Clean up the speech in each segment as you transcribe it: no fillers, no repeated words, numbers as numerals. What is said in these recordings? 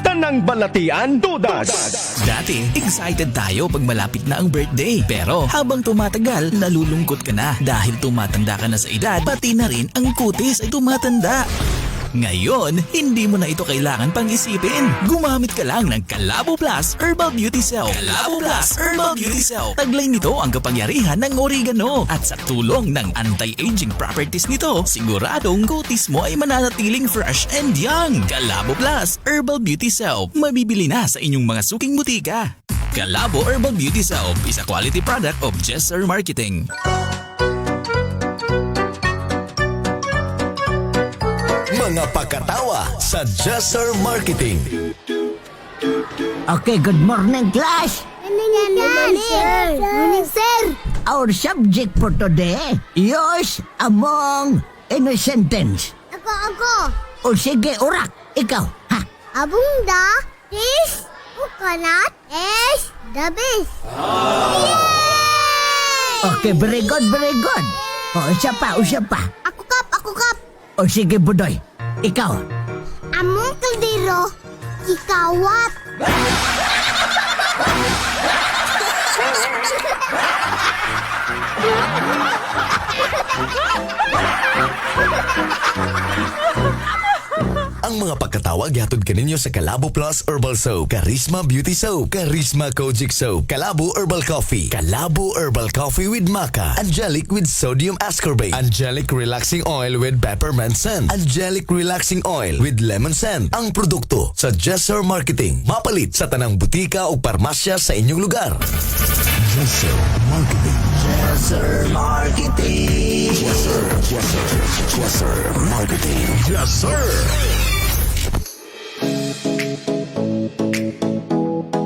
Tanang balatian, todas. Dati, excited tayo pag malapit na ang birthday. Pero habang tumatagal, nalulungkot ka na dahil tumatanda ka na sa edad, pati na rin ang kutis ay tumatanda. Ngayon, hindi mo na ito kailangan pang isipin. Gumamit ka lang ng Kalabo Plus Herbal Beauty Soap. Kalabo Plus Herbal Beauty Soap. Taglay nito ang kapangyarihan ng oregano at sa tulong ng anti-aging properties nito, siguradong kutis mo ay mananatiling fresh and young. Kalabo Plus Herbal Beauty Soap. Mabibili na sa inyong mga suking butika. Kalabo Herbal Beauty Soap is a quality product of Jesser Marketing. Mga pakatawa sa Jesser Marketing. Okay, good morning, class. Morning, sir. Morning, sir. Our subject for today, use "among" in a sentence. Ako, ako. O sige, Urak, ikaw, ha? Abunda, this coconut is the best. Yay! Okay, very good, very good. O, isa pa, isa pa. Ako kap, ako kap. O sige, Budoy, ikaw. Among kaldero, kikawat. Ang mga pagkatawa gihatod kaninyo sa Kalabo Plus Herbal Soap, Charisma Beauty Soap, Charisma Kojic Soap, Kalabo Herbal Coffee, Kalabo Herbal Coffee with Maca, Angelic with Sodium Ascorbate, Angelic Relaxing Oil with Peppermint Scent, Angelic Relaxing Oil with Lemon Scent. Ang produkto sa Jesser Marketing. Mapalit sa tanang butika o parmasya sa inyong lugar. Jesser Marketing. Jesser Marketing. Jesser, Jesser, Jesser Marketing. Jesser.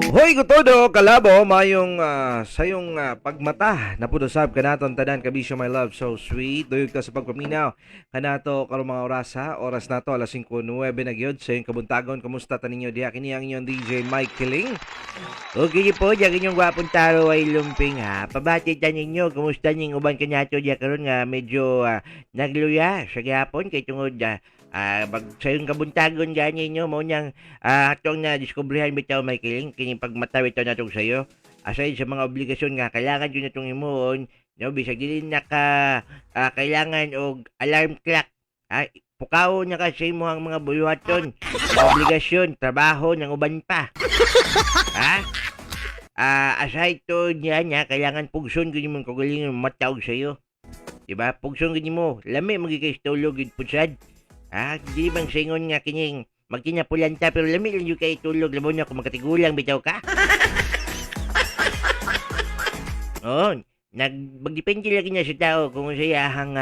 Hoy, kutodo, kalabo, mayong sayong pagmata. Napudosab kanaton tanan kabisyo, my love, so sweet. Duyog ka sa pagpaminaw. Kanato karong mga orasa, oras nato alas 5:09 na gyud sa iyong kabuntagon. Kamusta ta ninyo diha? Kini ang inyong DJ Mike Kiling. Okay po, diyan inyong gwapong taro ay lumping ha. Pabati ta ninyo, kumusta ning uban kanato diya karon nga medyo nagluya sa gihapon kay tungod mag sa kabuntagon gani ninyo mo niyang atong na diskubrihan bitaw, may kiling, kini pagmata bitaw natong sayo. Aside sa mga obligasyon nga kailangan jud natong himuon, no, bisag dili na ka kailangan og alarm clock. Ah, pukaw na ka sa imong mga buluhaton, mga obligasyon, trabaho ng uban pa. Ha? Aside to niya niya, kailangan pugson gud imong kagalingon mataog sa iyo. Diba? Pugson gud mo. Lami magi kay tulog gud pud sad. Di bang singon nga kining magkinapulan ta pero lami lang jud kay tulog labo na kung magkatigulang bitaw ka. Oh, nag magdepende lagi niya sa tao kung unsay ahang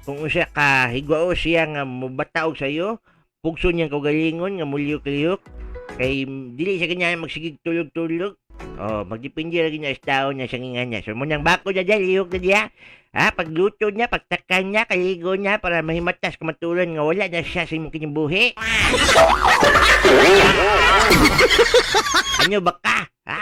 kung unsa ka higwao siya nga mobataog sa iyo, pugson niyang kaugalingon nga muliyok-liyok kay dili siya ganyan magsigig tulog-tulog. Oh, magdepende lagi niya sa tao niya sa ngingan niya. So, munang bako na dyan, lihok na diya. Ha, pagluto niya, pagtakan niya, kaligo niya para mahimatas kamatulan nga wala na siya sa imong kinabuhi. Ano ba ka? Ha?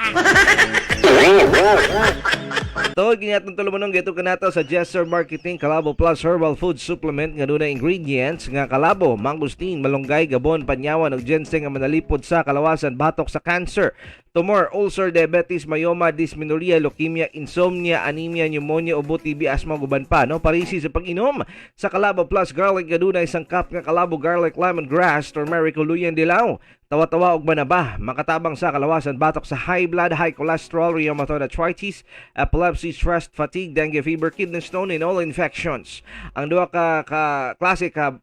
Tuod ginyatong tulumanong geto kanato sa Jesser Marketing Kalabo Plus Herbal Food Supplement nga dunay ingredients nga kalabo, mangosteen, malunggay, gabon, panyawan ug ginseng nga manalipod sa kalawasan batok sa cancer, tumor, ulcer, diabetes, myoma, dysmenorrhea, leukemia, insomnia, anemia, pneumonia, ubo, TB, asthma ug uban pa, no? Parisi sa pag-inom sa Kalabo Plus Garlic nga dunay sangkap nga kalabo, garlic, lemongrass, turmeric, luyan dilaw, tawa-tawa ug banaba, makatabang sa kalawasan batok sa high blood, high cholesterol, rheumatoid arthritis, epilepsy, stress, fatigue, dengue fever, kidney stone, and all infections. Ang duha ka klase ka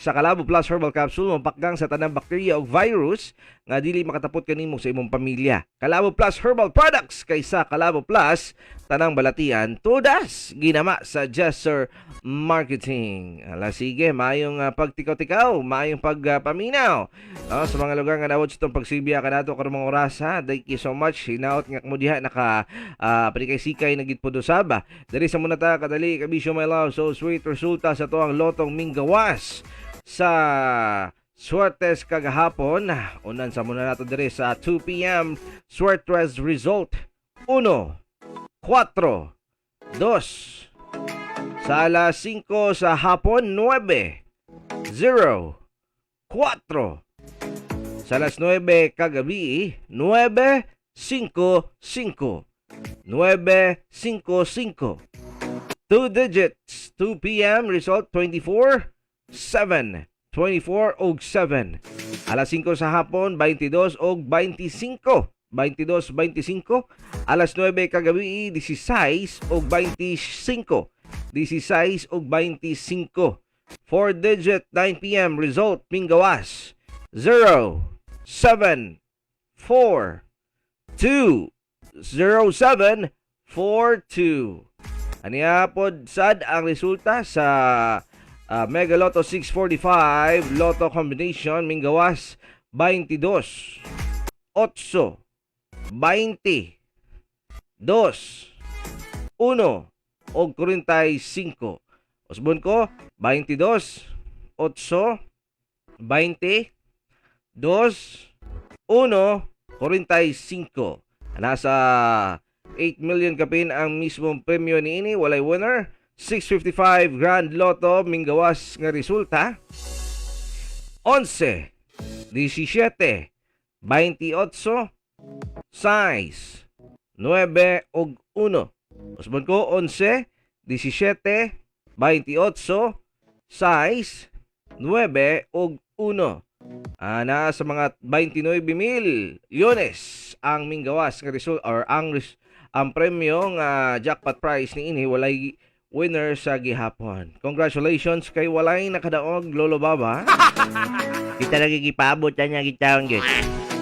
sa Kalabo Plus Herbal Capsule mapakgang sa tanang bakterya ug virus nga dili makatapot kanimo sa imong pamilya. Kalabo Plus Herbal Products, kaysa Kalabo Plus tanang balatian todas, ginama sa Jesser Marketing. Ala sige, maayong pagtikaw-tikaw, maayong pagpaminaw. No, sa mga lugar nga nawod sa itong pagsibya kanato karong mga orasa, thank you so much. Hinaot nga mo diha naka panikay-sikay na gid po usab. Diri sa muna ta kadali kabisyo, my love, so sweet, resulta sa tuang lotong minggawas sa Suertes kagahapon. Unan sa muna nato diri sa 2 p.m. Suertes result 1 4 2. Sa alas 5 sa hapon, 9 0 4. Sa alas 9 kagabi, 9, 5, 5. 9, 5, 5. Two digits, 2 p.m. result 24, 7. 24 og 7. Alas 5 sa hapon, 22 og 25. 22, 25. Alas 9 kagabi, 16 og 25. 16 og 25. 4 digit 9 p.m. result minggawas 0 7 4 2 0 7 4 2. Aniya pod sad ang resulta sa Mega Lotto 645 Lotto Combination minggawas 22 8 20 2 1 og 45. Usbon ko, 22 8 20 2 1 45. Nasa 8 million kapin ang mismong premyo niini, walay winner. 655 Grand Lotto minggawas nga resulta 11 17 28 6 9 ug 1. Usbon ko, 11 17 28 6 9 ug 1. Naa sa mga 29 mil milyones ang minggawas nga result or ang premyo nga jackpot prize niini, walay winner sa gihapon. Congratulations kay walay nakadaog, Lolo Baba. Kita lagi gipaabot niya gitawon gyud.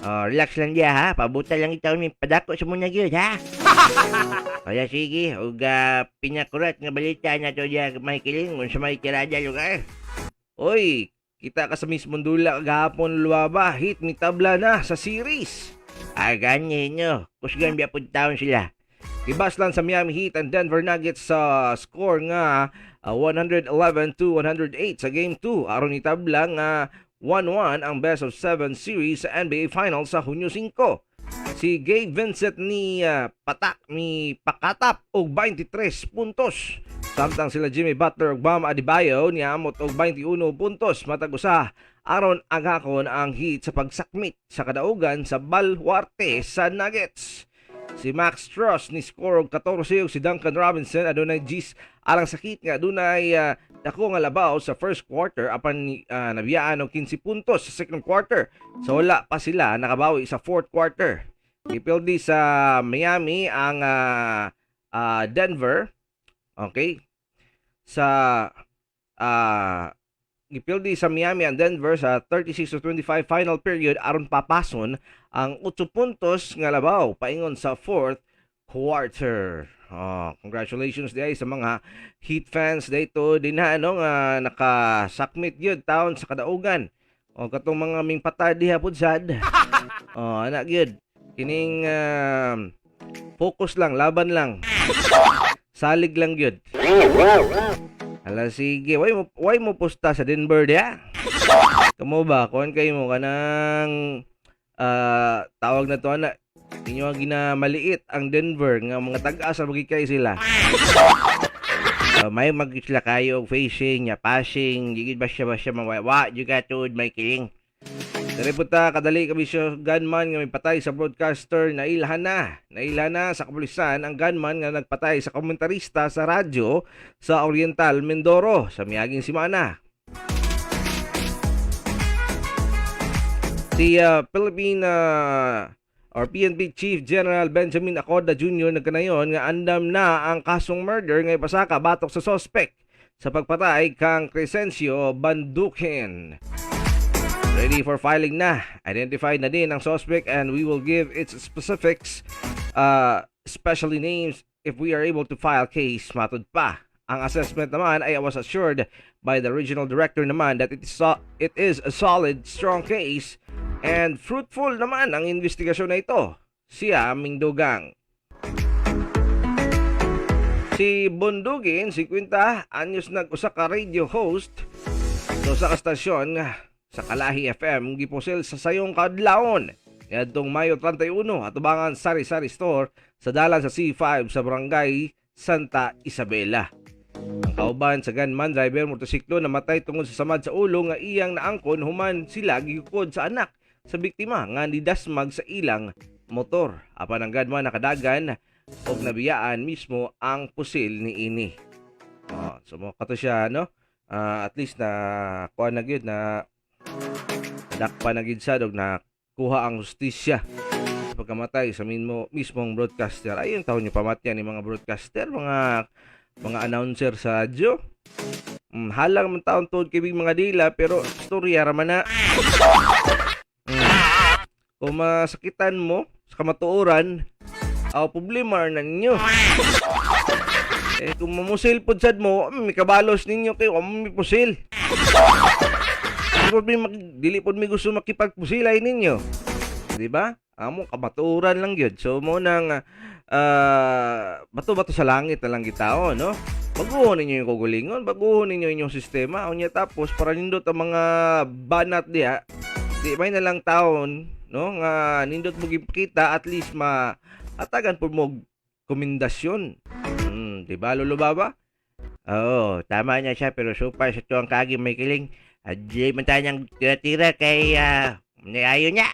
Oh, relax lang diya ha. Pabutan lang gitawon mi padako sa muna gyud ha. Kaya sige, ug pinakurat nga balita na to diya may kiling unsa may tirada lugar. Oy, kita ka sa mismong dula kagahapon, Lolo Baba. Heat ni tabla na sa series. Ah, gani nyo. Kusgan biya pud taon sila. Gibaslan sa Miami Heat and Denver Nuggets sa score nga 111 to 108 sa Game 2 aron itabla nga 1-1 ang best of 7 series sa NBA Finals sa Hunyo 5. Si Gabe Vincent ni patak ni pakatap og 23 puntos. Samtang sila Jimmy Butler ug Bam Adebayo niamot og 21 puntos matag usa aron agakon ang Heat sa pagsakmit sa kadaugan sa balwarte sa Nuggets. Si Max Strus ni score og 14 ug si Duncan Robinson adunay 10 alang sa Heat nga adunay dako nga labaw sa first quarter apan nabiyaan og 15 puntos sa second quarter. So wala pa sila nakabawi sa fourth quarter. Gipildi sa Miami ang Denver. Okay? Sa gipildi sa Miami ang Denver sa 36-25 final period aron papason ang 8 puntos nga labaw paingon sa fourth quarter. Oh, congratulations diay sa mga Heat fans dito din ha, no, nga nakasakmit gyud taon sa kadaugan. O katong mga mingpatad diha pud sad. Oh, ana gyud. Kining focus lang, laban lang. Salig lang gyud. Ala sige, why mo pusta sa Denver diha? Kamo ba kuan kay mo kanang tawag na to ana inyo ang ginamaliit ang Denver nga mga tag-as ra kay sila. So, may magisla kayo og facing, nya passing, di gid ba siya mawa jud ka tuod may kiling. Diri po ta kadali kabisyo, gunman nga may patay sa broadcaster nailhan na. Nailhan na sa kapulisan ang gunman nga nagpatay sa komentarista sa radyo sa Oriental Mindoro sa miaging semana. Si Philippine or PNP Chief General Benjamin Acoda Jr. nagkanayon nga andam na ang kasong murder nga ipasaka batok sa suspect sa pagpatay kang Crescencio Bandukin. Ready for filing na. Identified na din ang suspect and we will give its specifics, especially names, if we are able to file case, matud pa. Ang assessment naman ay was assured by the regional director naman that it is a solid, strong case and fruitful naman ang investigasyon na ito. Siya mingdugang. Si Bundugin, 50 anyos, nag-usa ka radio host sa usa ka stasyon sa Kalahi FM, gipusil sa sayong kadlawon ngadtong Mayo 31 atubangan sari-sari store sa dalan sa C5 sa Barangay Santa Isabela. Ang kauban sa gunman, driver motorsiklo, namatay tungod sa samad sa ulo nga iyang naangkon human sila gigukod sa anak sa biktima nga nidasmag sa ilang motor. Apan ang gunman nakadagan og nabiyaan mismo ang pusil niini. Oh, so mo kato siya, no? At least na kuha na gyud, na dakpa na gyud siya og na kuha ang hustisya sa pagkamatay sa mismong broadcaster. Ayun taon niyo pamatyan ni mga broadcaster, mga announcer sa radyo. Halang man taon tuod kay mga dila pero istorya ra man na. Kung masakitan mo sa kamatuoran, aw problema na ninyo. Eh kung mamusil pod sad mo, may kabalos ninyo kayo, may pusil. Dili pod mi gusto makipagpusilay ninyo. Di ba? Amo kamatuoran lang gyud. So mo nang bato-bato sa langit na lang gitao, no? Baguhon ninyo yung kugulingon, baguhon ninyo inyong sistema. Unya tapos para nindot ang mga banat diha, di may na lang taon, no, nga nindot mo gipakita, at least ma atagan po mo komendasyon. Di ba, Lolo Baba? Oo, tama na siya pero so far sa tuwang kagi may kiling. At di man tayo niyang tira-tira kay ayo niya.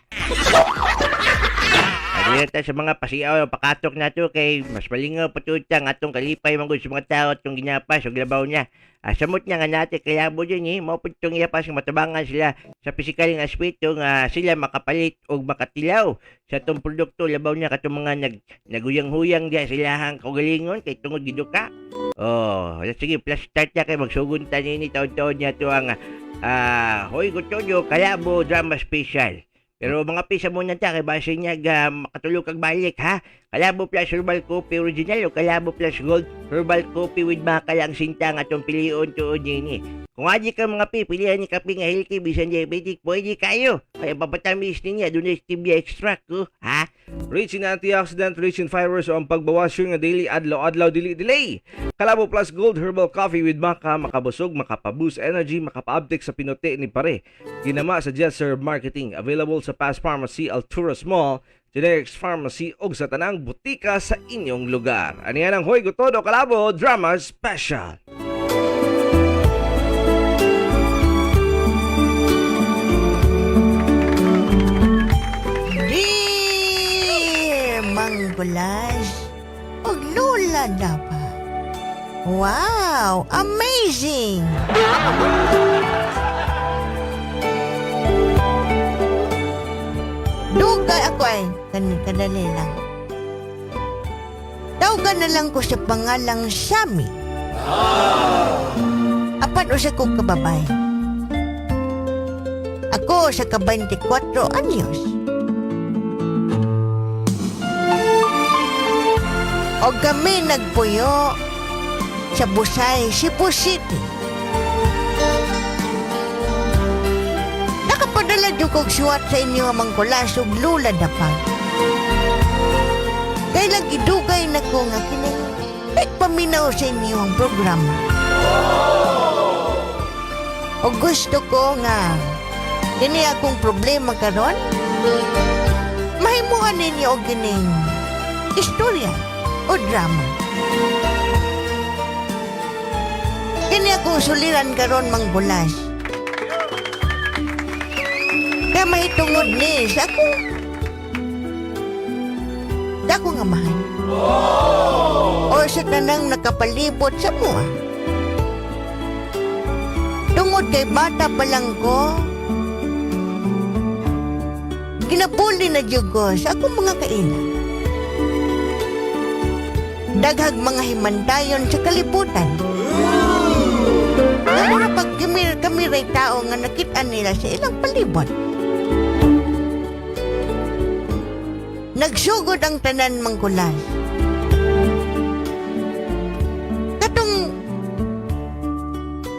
Adili ta sa mga pasiaw pakatok na to kay mas malingaw patutang atong kalipay manggod sa mga tao atong ginapas ug labaw niya. Samot niya nga nate kalabo din eh. Mao pud tong iyapas nga matabangan sila sa pisikal nga aspeto nga sila makapalit og makatilaw sa atong produkto labaw niya katong mga naguyang-huyang diya sa ilahang kaugalingon kay tungod giduka. Oh, sige, plus start na kay magsugon ta nini taon-taon niya to ang Hoy Gotoyo Kalabo Drama Special. Pero mga pisa muna ta kay base niya ga makatulog kag balik ha. Kalabo Plus Herbal Coffee Original o Kalabo Plus Gold Herbal Coffee with Makalang Sinta nga atong pilion tuod nini. Kung adi ka mga pi, pilihan ni kape nga healthy bisan diabetic, pwede kayo. Kaya papatamis niya, doon stevia extract ko, ha? Rich in antioxidant, rich in fibers, o ang pagbawasyon nga daily adlaw-adlaw dili delay. Kalabo Plus Gold Herbal Coffee with Maca, makabusog, makapaboost energy, makapaabtik sa pinuti ni pare. Ginama sa Jetser Marketing. Available sa Pass Pharmacy, Alturas Mall, Generics Pharmacy ug sa tanang butika sa inyong lugar. Ani ang Hoy Gotodo Kalabo Drama Special. Dear Mang Bulas, ug Lola Dapa. Wow, amazing! Dugay ako ay, kadali lang. Tawgan na lang ko sa pangalang Sammy. Apan usa ko kababay. Ako sa ka 24 anyos. O kami nagpuyo sa Busay, Cebu City. Nakapadala jud kog suwat sa inyo nga mangkulas ug lula dapag. Kay lagi dugay na ko nga kining nagpaminaw sa inyo ang programa. O gusto ko nga kini akong problema karon mahimuan ninyo og kining istorya o drama. Kini akong suliran karon mangbulas. Kaya mahitungod ni sa akong dako nga mahal. O sa tanang nakapalibot sa mua. Tungod kay bata pa lang ko, ginapuli na jud ko sa akong mga kaina. Daghag mga himantayon sa kalibutan. Nga mura pag kami ray tao nga nakit-an nila sa ilang palibot. Nagsugod ang tanan mangkulas. Katong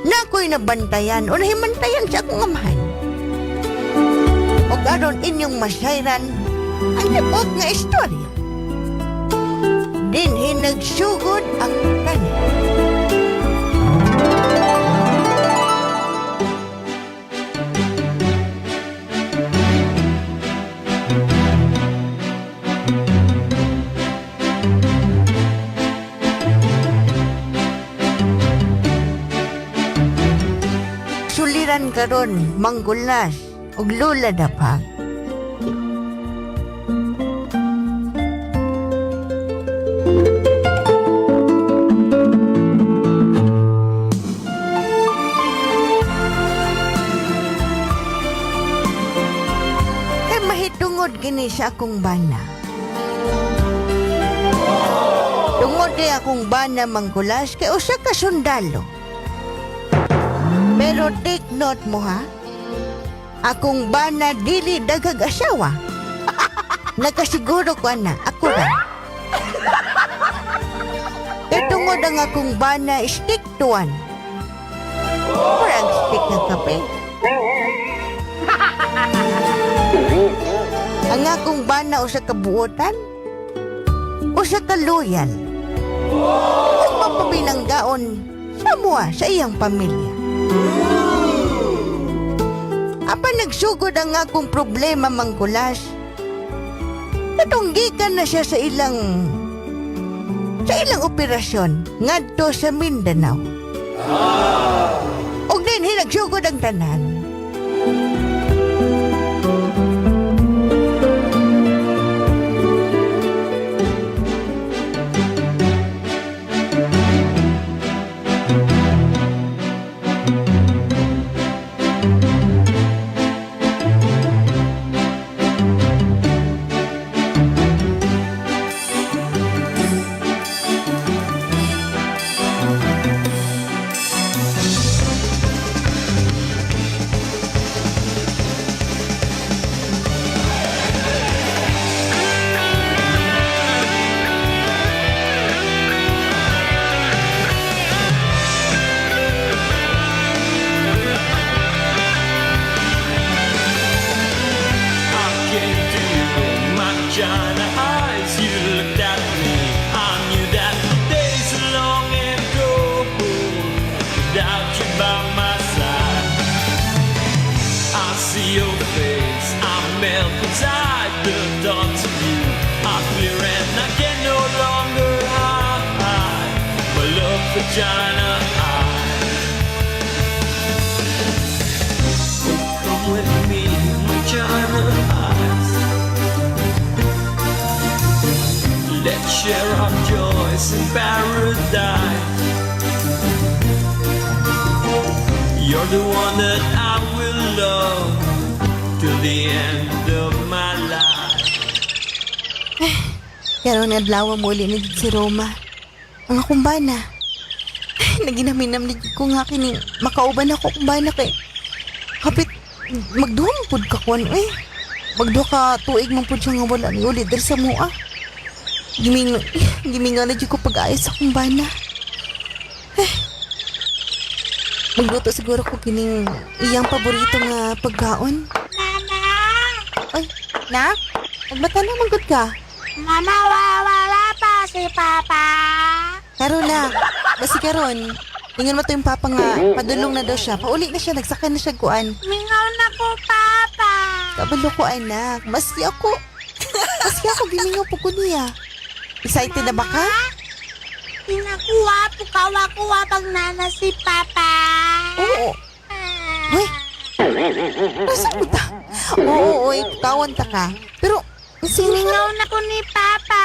nakoy nabantayan o nahimantayan sa akong amahan. O karon inyong masayran ang libot nga istorya. Dinhi nagsugod ang tanan. Suliran karon manggulas ug lula dapag. Kay mahitungod kini sa akong bana. Tungod kay akong bana mangkulas kay usa ka sundalo. Pero take note mo ha. Akong bana dili daghag asawa. Nakasiguro ko ana, ako ra. Kay tungod ang akong bana stick to one. Murag stick ng kape. Ang akong bana usa ka buotan, usa ka loyal. Ug mapabinanggaon sa mua sa iyang pamilya. Apan nagsugod ang akong problema mangkulas. Katong gikan na siya sa ilang operasyon ngadto sa Mindanao. Ug dinhi nagsugod ang tanan. I came to you, my China eyes. You looked at me. I knew that the days are long and cold without you by my side. I see your face. I melt inside the thoughts of you are clear and I can no longer hide my love for China eyes. Oh, come with me, my China eyes. Let's share our joys in paradise. You're the one that I will love till the end of my life. Karon adlaw mo uli ni si Roma. Ang akong bana. Ay, naginaminam ni ko nga kining makauban ako akong bana kay kapit magduha man pud ka kuan eh. Magduha ka tuig man pud siya nga wala ni uli diri sa mua. Giming giminga na jud ko pag-ayos sa akong bana. Ay, magluto siguro ko kining iyang paborito nga pagkaon. Mama! Ay, nak, nagmata na man gud ka. Mama, wala pa si Papa. Karon na. Basi karon. Ingon mo to yung papa nga, padulong na daw siya. Pauli na siya, nagsakay na siya kuan. Mingaw na ko, Papa. Kabalo ko anak. Maski ako gimingaw po ko niya. Excited na ba ka? Pinakuha, pukawa-kuha pag nana si Papa. Oo. Uy. Nasa mo ta? Oo, oy, tawan ta ka. Pero, sino nga? Mingaw na ko ni Papa.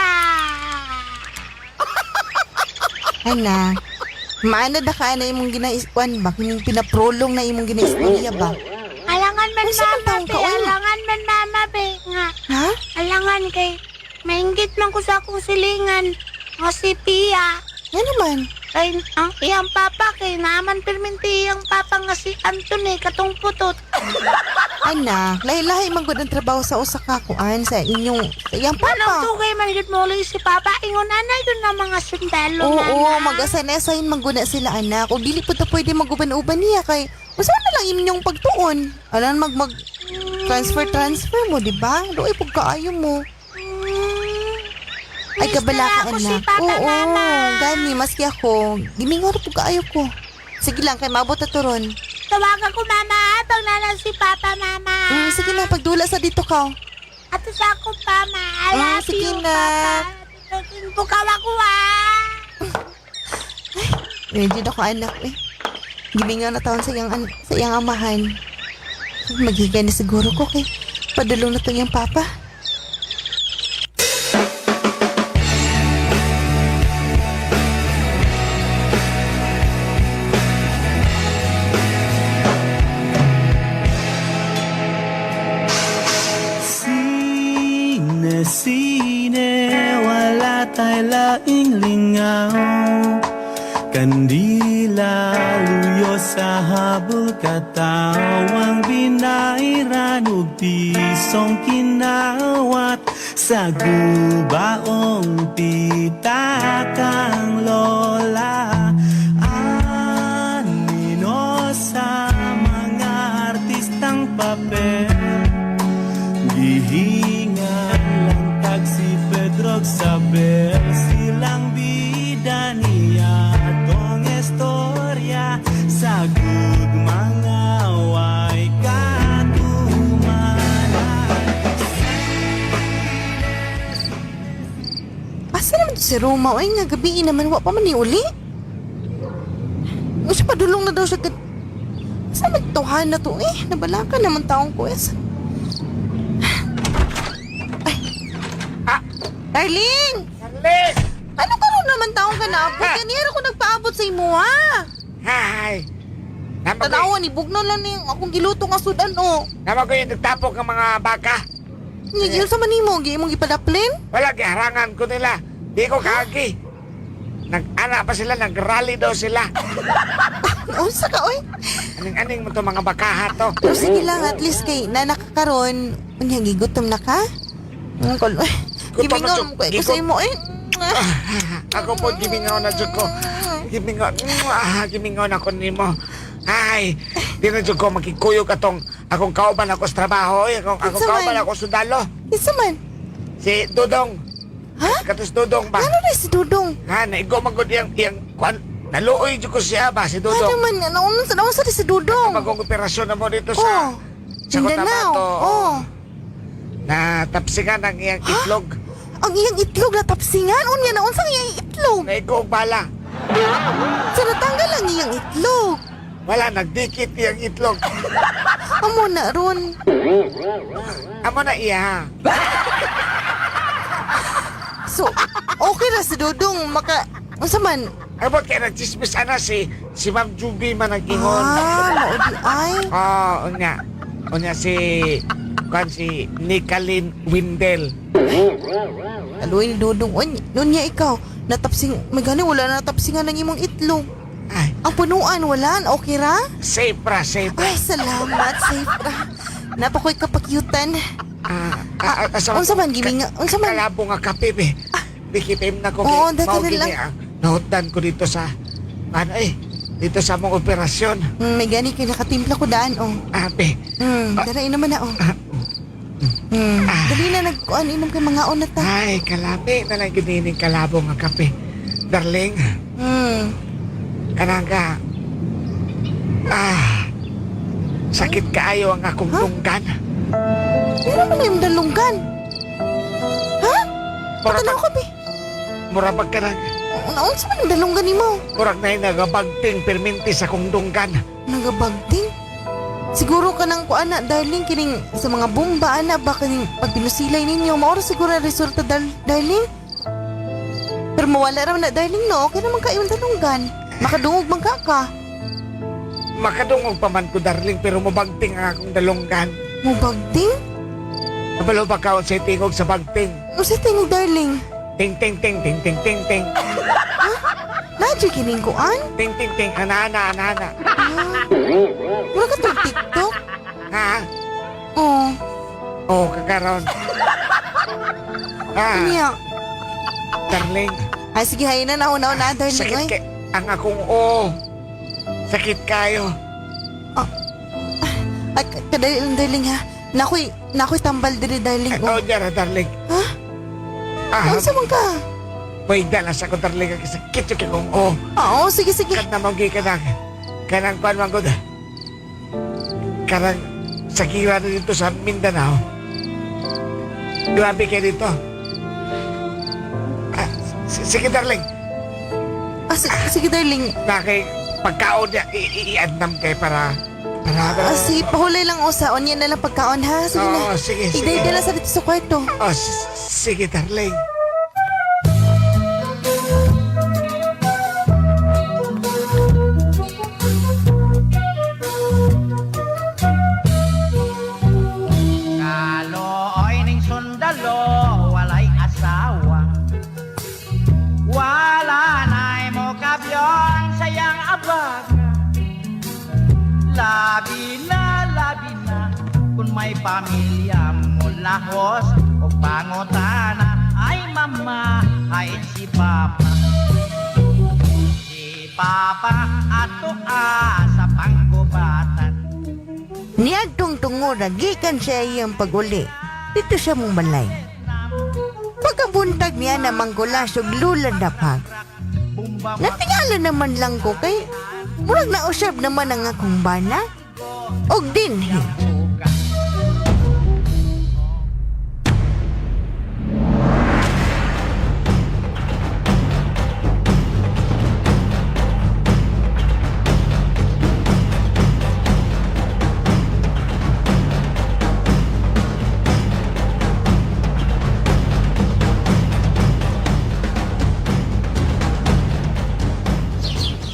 Anak, maana na ka na imong ginaiskuan ba? Kining pinaprolong na imong ginaistorya ba? Alangan man Ay, saan mama taong be, ka, oy? alangan man mama be. Nga, Ha? alangan kay mainggit man ko sa akong silingan. Nga si Pia. Nga naman. Kay ang iyang papa kay naman perminti iyang papa nga si Anthony katong putot. Anak, lahi-lahi man gud ang trabaho sa usa ka kuan sa inyong sa iyang Anong papa. tugay man gud mo si papa ingon ana yun na mga sundalo Oo, nana. mag-assign-assign man gud na sila anak. O dili po ta pwede maguban-uban niya kay usa na lang inyong pagtuon. Alan mag mag transfer transfer mo, di ba? Luoy pug kaayo mo. Ay Miss kabala na ka ako si anak. Papa, Oo, Mama. gani maski ako gimingaw ra pug kaayo ko. Sige lang kay maabot na to ron. Tawagan ko mama pag nana si papa mama. Sige na pagdula sa dito ka. Ato sa akong mama. I love Sige you, na. papa. Bukawa ko ah. Medyo ako anak eh. Gimingaw na taon sa iyang, sa iyang amahan. Magigay na siguro ko kay. Padulong na to iyang papa. Sine, sine, wala tay laing lingaw. Kandila, luyo sa habol katawang binairan ug pisong kinawat sa gubaong pitakang lola. Anino sa mga artistang papel, gihingan lang tag si Pedro Sabel. Silang bida niya tong istorya sa gugma nga way katumanan. Asa naman to si Roma? Ay nga, gabi naman. Wa pa man ni uli. Gusto padulong na daw siya. Asa man to na to eh? Nabalaka naman taong ko eh. Ay. Ah. Darling! Darling! Ano karon naman taong ka naabot? Kanira ko nagpaabot sa imo ha. Hay! Tanawa ni bugno lang ni akong giluto nga sudan oh. Nama ko yung nagtapok ng mga baka. Nga sa man nimo, gi imong gipadaplin? Wala, giharangan ko nila. Di ko kaagi. Nag-ana pa sila, nag-rally daw sila. Unsa ka oy? Aning-aning mo to mga bakaha to. Pero sige lang, at least kay nanakakaron, unya gigutom na ka? Ang kol. Gutom na Gimingon jud. mo ko sa imo eh. Ako po, gimingaw na jud ko. Gimingaw, gimingaw na ko nimo. Ay, di na jud ko makikuyog atong akong kauban ako sa trabaho. Eh. Akong Kinsa man? kauban ako sundalo. Kinsa man? Si Dudong. Ha? Katos Dudong ba? Ano na si Dudong? Ha, naigo man gud iyang kuan. Naluoy jud ko siya ba si Ano Dudong. man naunsa naunsa si Dudong? Bagong operasyon na mo dito sa Oh. sa Mindanao. Cotabato. Oh. Na tapsingan ang iyang itlog. Ang iyang itlog na tapsingan unya naunsa ang iyang itlog? Naigo og bala. Sa natanggal ang iyang itlog. Wala nagdikit iyang itlog. Amo na ron. Amo na iya. So, okay ra si Dudong maka unsa man? Abot kay nagchismis ana si Ma'am Juby man ang ingon. Ah, mao di ay. Oh, unya. Unya si kuan si Nicolene Windel. Aluin ni Dudong. Uy, nunya ikaw, natapsing, may gani wala na natapsingan ng imong itlog. Ay, Ang punuan, wala. Okay ra? safe ra, safe ra. Ay, salamat, safe ra. Napakoy kapakyutan. Ah, ah, ah, asa Unsa man giminga, unsa man? Kalabo nga kape be. Dikipim na ko Oo, kay dati mao na gini lang. ang nahutdan ko dito sa ano eh, dito sa mong operasyon. May gani kay nakatimpla ko daan, oh. Ah, be. Dara inuman na, oh. Dali na nagkuan inom kay mga na ta. Ay, kalabi na lang ginining kalabo nga kape. Darling, kanang ka. Ah, sakit kaayo ang akong Huh? dunggan. Pero man yung dalunggan. Ha? Mura Patanaw pag, ko, be. mura pag kanang, Naunsa man yung dalunggan nimo? murag na nagabagting perminti sa akong dunggan. Nagabagting? Siguro ka nang kuan na, darling, kining sa mga bomba, ana, ba, kining pag binusilay ninyo, maoro siguro ang resulta, darling. Pero mawala raw na, darling, no? Okay naman kayo ang dalunggan. Makadungog man ka ka. Makadungog pa man ko, darling, pero mabagting ang akong dalunggan. Mubagting? Kabalo ba ka sa tingog sa bagting? Ano sa tingog, darling? Ting, ting, ting, ting, ting, ting, ting. Nadyo kining kuan? Ting, ting, ting, ana, ana, ana, ana. Ah, wala ka tong TikTok? Ha? Oo. Oh, kakaroon. Ah, Niya. darling. Ay, sige, hayin na, nauna na, darling. Sakit Ay. kay ang akong oo. Sakit kayo. Ay, kadali lang, darling, ha? Nakoy tambal diri, darling. Ay, Oh. oh, dyan, darling. Ha? Ah, Unsa man ka? may dala sa ko, darling. Ang sakit yung akong oo. Oo, sige, sige. Kat na mong kanang kanang kuan man gud. Karang sagira na dito sa Mindanao. Grabe kayo dito. Ah, sige, darling. Ah, sige, darling. Na kay pagkaon niya, iandam kay para Tara, Ah, sige, pahulay lang usa. Unya na lang pagkaon ha. Sige na. Oo, sige, sige. Igday ka lang sa dito sa kwarto. Oh, sige, darling. Kalooy ning sundalo, walay asawa. Wala na'y mo kabyon sayang abag. Labi na, labi na, kung may pamilya mo lahos o pangutana, ay mama, ay si papa. Si papa ato sa panggubatan. Niadtong tungura gikan siya iyang paguli. Dito siya mong balay. Pagkabuntag niya na manggulas og lula dapag. Natingala naman lang ko kay murag nausab naman ang akong bana. Og dinhi.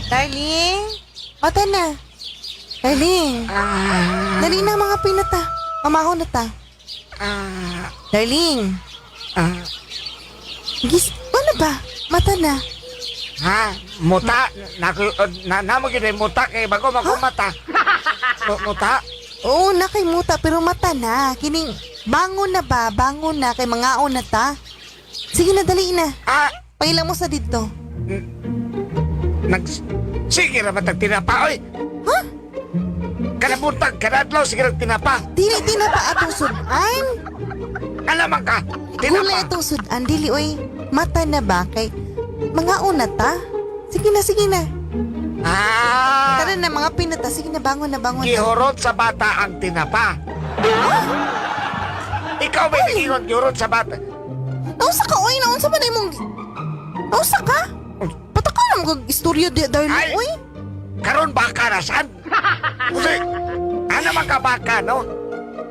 Darling, mata na. Darling, dali na mga pinata. Mamaho na ta. Ah, Darling, ah, gis, ano ba? Mata na. ha? Muta? Na, na, na mo yun muta kay bago magkumata. Muta? Oo, na kay muta, pero mata na. Kining, bangon na ba? Bangon na, kay mga na ta. Sige na, dali na. Ah, Paila mo sa dito. nag... Sige naman tag tinapa, oy! Ha? Kanabuntag, kanadlaw, sige nag tinapa. Dili, tinapa atong sudan. Alaman ka, Gulay tinapa. atong sudan. Dili, oy. Mata na ba? Kay mga una ta. Sige na, sige na. Ah, Tara na, mga pinata. Sige na, bangon na, bangon na. gihurot sa bata ang tinapa. Ikaw ba nagingon gihurot sa bata? Nausa ka, oy. Naunsa ba na imong... Nausa ka? Pataka na mga istorya, di, darling, Ay! oy. Karon baka na sad. Kasi, ano man ka baka, no?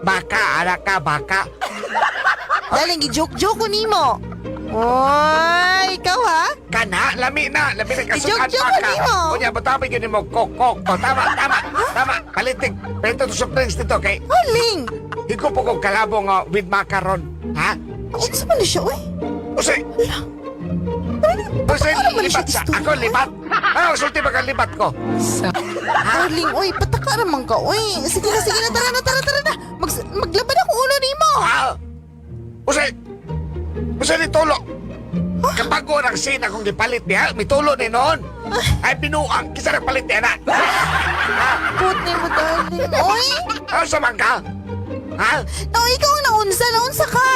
Baka, anak ka, baka. Darling, gi-joke-joke ko nimo. Oy, ikaw ha? Kana, lami na, lami na kasukan Joke-joke baka. nimo. Unya, butami yun mo, kok, kok. O, tama, tama, tama. Palitig, palito to sa drinks dito, kay Darling, Higop ko kong kalabo nga with macaron. Ha? unsa man na siya, oy? Usay, usay, Ano man siya libat sa, istorya, ako libat. Ano, sulti ba kang libat ko? Darling, oy, pataka naman ka, oy. Sige na, sige na, tara na, tara, tara na. Maglaban ako ulo nimo. Ah! Usay, usay ni tulo. Kapag ko ng sin akong gipalit niya, mitulo ni noon. Ay, binuang, kisa nagpalit niya na. Put nimo, darling, oy. Ano sa man ka? Ha? No, ikaw ang naunsa, naunsa ka.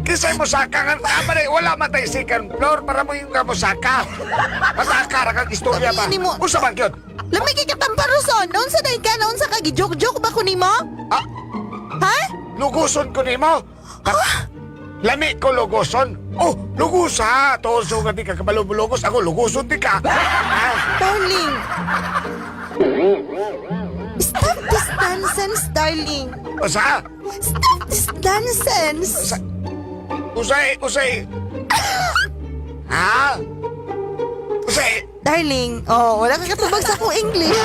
Kisay mo saka nga, ama na, wala man tayo second floor para mo yung kamusaka. Mataka ra kang istorya ba? Sabihin mo- Usa man gyud? Lamig kay katamparuson. Naunsa dahil ka, naunsa ka, gi-joke-joke ba ko nimo? Ah, Ha? luguson ko nimo. Lami ko luguson. Oh, lugusa. Tuso nga di ka kabalubulugos. Ako, luguson di ka. Ha? Darling. Stop this nonsense, darling. Usa? Stop this nonsense. Usa? Usay, usay. Ha? Usay. Darling, oh, wala ka katubag sa akong English.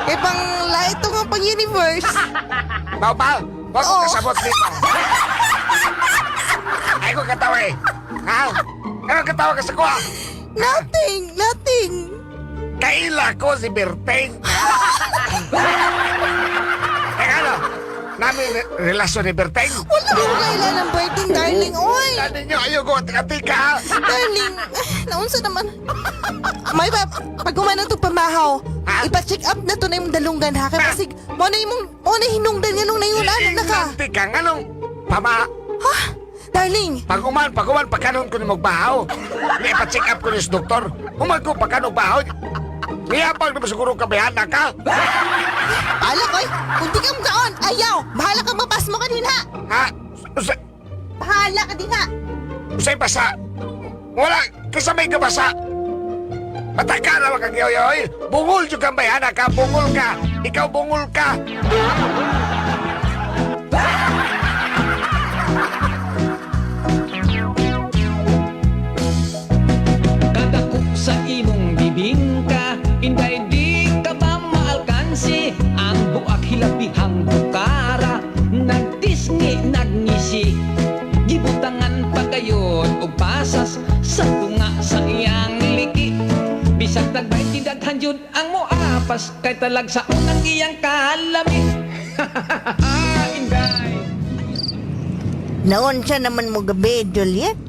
Kay pang lait to nga pang universe. Mau ba? Wag ko Oo. kasabot dito. Ay ko katawa eh. Ha? Ano katawa ka sa kuha? Nothing, nothing. Kaila ko si Berteng. Eh ano? Namin relasyon ni Berteng. Wala ko kailan ng birthday, darling. Oy, Ano ninyo ayaw ko tika darling. Naunsa naman. May pa, pag humana to pamahaw, Ha? ipa-check up na to na yung dalunggan ha. Kaya basig, mo na yung, mo na hinungdan nga nung nayunan na ka. Tika nga nung pama Ha? Darling, paguman paguman pagkanon ko ni magbahaw. Ni pa-check up ko ni sa doktor. Human ko pagkanon bahaw. Ngiyapag na siguro kabihana ka. bahala ko eh. Kung di ka mukaon, ayaw. Bahala ka mapas mo kanina. Ha? Usay, Bahala ka din ha. usay basa. Wala, kaysa may kabasa. Mataka na makagyoyoy. Bungol jud kang bayana ka, bungol ka. Ikaw bungol ka. Kadako sa imong bibingka, Inday di ka ba maalkansi? Ang buak hilabihang bukara, nagtisngi nagngisi. Gibutangan pa kayon og pasas sa tunga sa iyang liki. Bisag tagbay tidaghan jud ang moapas kay talag sa unang iyang kalami. Inday. Naon siya naman mo gabi, Juliet?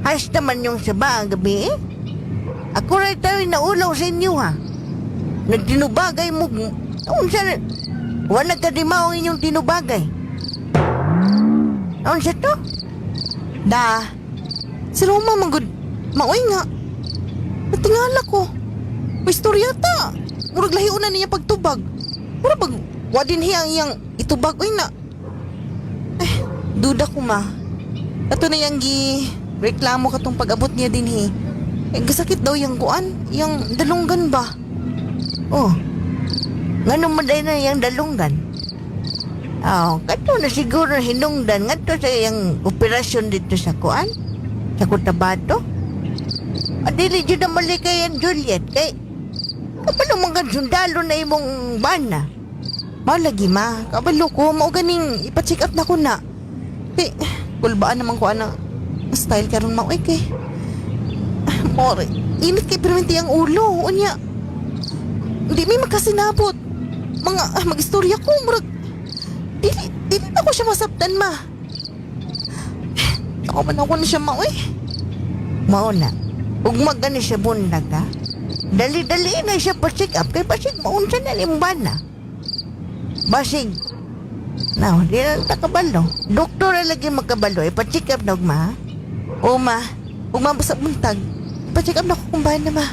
Hasta man yung saba ang gabi eh. Ako rin tayo naulaw sa inyo ha. Nagtinubagay mo. Naon siya? Wala ka di mao ang inyong tinubagay. Naon siya to? Da. Si Roma manggod. Maoy nga. Natingala ko. May istorya ta. Murag lahi una niya pagtubag. Murag bag wadin hiya ang iyang itubag oy na. Eh, duda ko ma. Ato na yang gi reklamo katong pag-abot niya dinhi. Eh, gasakit daw yang kuan, yang dalunggan ba? Oh. Ngano man day na yang dalunggan? Ah, kato na siguro hinungdan ngadto sa iyang operasyon dito sa kuan sa Cotabato. Adili jud na malikayan Juliet kay kapalo man kan sundalo na imong bana. Mao lagi ma, kabalo ko mao ganing ipa-check up na ko na. Kay kulbaan naman ko ana style karon mao eh kay. More, init kay perminti ang ulo unya. Hindi may makasinabot. Mga magistorya ko murag dili dili na ko siya masabtan ma. Ako man ako na siya mao eh. Mao na. Ug magani siya bundag ha. Dali-dali na siya pa-check up kay basig maunsa na imong bana. Basig. Now, di na ta kabalo. Doktor na lagi magkabalo. Ipa-check up na ugma. Ha? O ma, ugma ba sa buntag? Ipa-check up na ko kung na ma.